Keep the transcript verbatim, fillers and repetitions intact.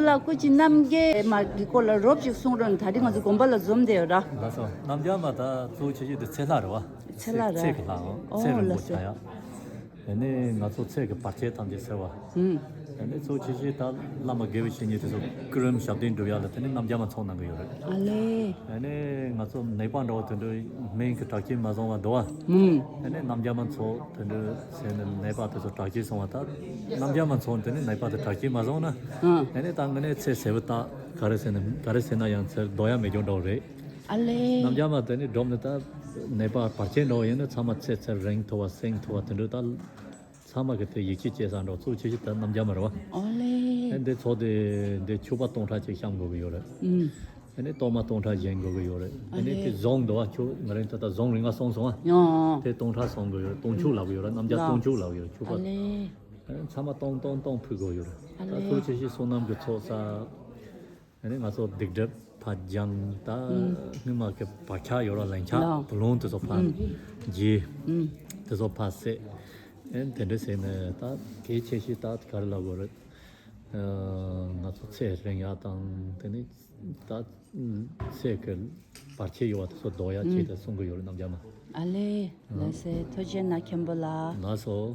ལ་སྐུ་མཁྱེན་རྣམ་རྒྱལ་མ་གི་སྐོར་ལ་རོབ་ཅིག་གསུང་རོགས། ད་རིང་ང་ཚོ་དགོན་པ་ལ་འཛོམས་བསྡད་ཡོད་ར། ལགས་སོ། རྣམ་རྒྱལ་མ་ད་གཙོ་བོ་ཆེ་ཤོས་དེ་ཚེ་ལྷ་རེད་བ། ཚེ་ལྷ་ར། ཚེ་གི་ལྷ་འོ། ཨོ་ཚེ་རིང་པོ་ལགས་སོ། ཆགས་ཡ། དེ་ནས་ང་ཚོ་ཚེ་གི་བར་ཆད་ཐམས་ཅད་སེལ་བ། ཨུམ། དེ་ནས་གཙོ་ཆེ་ཤོས་ད་བླ་མ་དགེ་བའི་བཤེས་གཉེན་དེ་ཚོ་སྐུ་རིམ་ཞབས་བརྟན་སྒྲུབ་ཡ་ལ་དེ་ནས་རྣམ་རྒྱལ་མ་ཚོགས་གནང་གི་ཡོད་རེད། ཨ་ལེ། དེ་ནས་ང་ཚོ་ནད་པ་འདྲ་བོ་དེ་འདྲ་སྨན་གྱི་དྲག་སྐྱེད་མ་བཟང་བ་འདུག་བ། ཨུམ། དེ་ནས་རྣམ་རྒྱལ་མ་ཚོགས་དེ་འདྲ་བྱས་ནས་ནད་པ་དེ་ཚོ་དྲག་སྐྱེད་སོང་བ། ད་རྣམ་རྒྱལ་མ་ཚོགས་དེ་ནས་ནད་པ་དེ་དྲག་སྐྱེད་མ་སོང་ན། ཨ། དེ་ནས་ད་དངོས་གནས་ཚེ་ཟད་པ་ད་ག་རེ་ཟེར་ན་ག་རེ་ཟེར་ན་ཡང་ཚེ་ལྡོག་ཡ་མེད་རྒྱུ་འདྲ་བོ་རེད། ཨ་ལེ། རྣམ་རྒྱལ་མ་དེ་ནས་སྒྲུབ་ནས་ད་ནད་པ་བར་ཆད་འདྲ་བོ་ཡིན་ན་ཚང་མ་ཚེ་ཚེ་རིང་ཐུབ་བ་སེང་ཐུབ་བ་དེ་འདྲ་ད། ཚང་མ་གི་དེ་ཡིད་ཆེས་བྱེད་ས་འགྲོ་གཙོ་ཆེ་ཤོས་དེ་རྣམ་རྒྱལ་མ་རེད་བ། ཨོ་ལེ། ཨེ་འདི་ཚོགས་དེ་འདི་ཕྱུ་པ་སྟོང་ཕྲག་ཅིག་བཤམས་དགོས་ཀྱི་ཡོད་རེད། ཨུམ། ཨེ་ནི་གཏོར་མ་སྟོང་ཕྲག་བཞེངས་དགོས་ཀྱི་ཡོད་རེད། ཨེ་ནི་ཨ་དེ་ལེ། རྫོང་འདུག་བ། ཁྱོད་ང་རང་ད་ལྟ་རྫོང་རིམ་པ་གསུམ་སོང་བ། ཡོ། དེ་སྟོང་ཕྲག་བཟོ་དགོས་ཡོད་རེད། སྟོང་ཕྱུག་ལབ་ཀྱི་ཡོད་རེད། རྣམ་རྒྱལ་ལ། སྟོང་ཕྱུག་ལབ་ཀྱི་ཡོད་རེད། ཕྱུ་པ། ཨ་ལེ། ཨེ་ཚང་མ་སྟོང་སྟོང་སྟོང་ཕུལ་དགོས་ཡོད་རེད། ཨ་ད་ལེ། གཙོ་ཆེ་ཤོས་བསོད་ནམས་ཀྱི་ཚོགས་བསགས། ཨ་ནི་ང་ཚོ་སྡིག་སྒྲིབ་ཕར་སྦྱངས། ད་ཨུམ། སྔོན་མ་གི་བག་ཆགས་ཡོད་ར། ལན་ཆགས། ལགས། བུ་ལོན་དེ་ཚོ་ཕར། ཨུམ། འཇལ། ཨུམ། དེ་ཚོ་ཕར་བསལ། ཨེ་དེ་འདྲ་བྱས་ནས་ད་གལ་ཆེ་ཤོས་ད་ག་རེ་ལབ་དགོས་རེད། ཨ་ང་ཚོ་ཚེ་རིང་ཡག་དང་དེ་ནི་ད་ཚེ་གི་བར་ཆད་ཡོད་པ་དེ་ཚོ་ལྡོག་ཡག་ཆེད་དུ་གསུང་གི་ཡོད་རེད། རྣམ་རྒྱལ་མ། ཨ་ལེ། ལགས་སེ། ཐུགས་རྗེ་གནང་མཁན་པོ་ལགས། ལགས་སོ།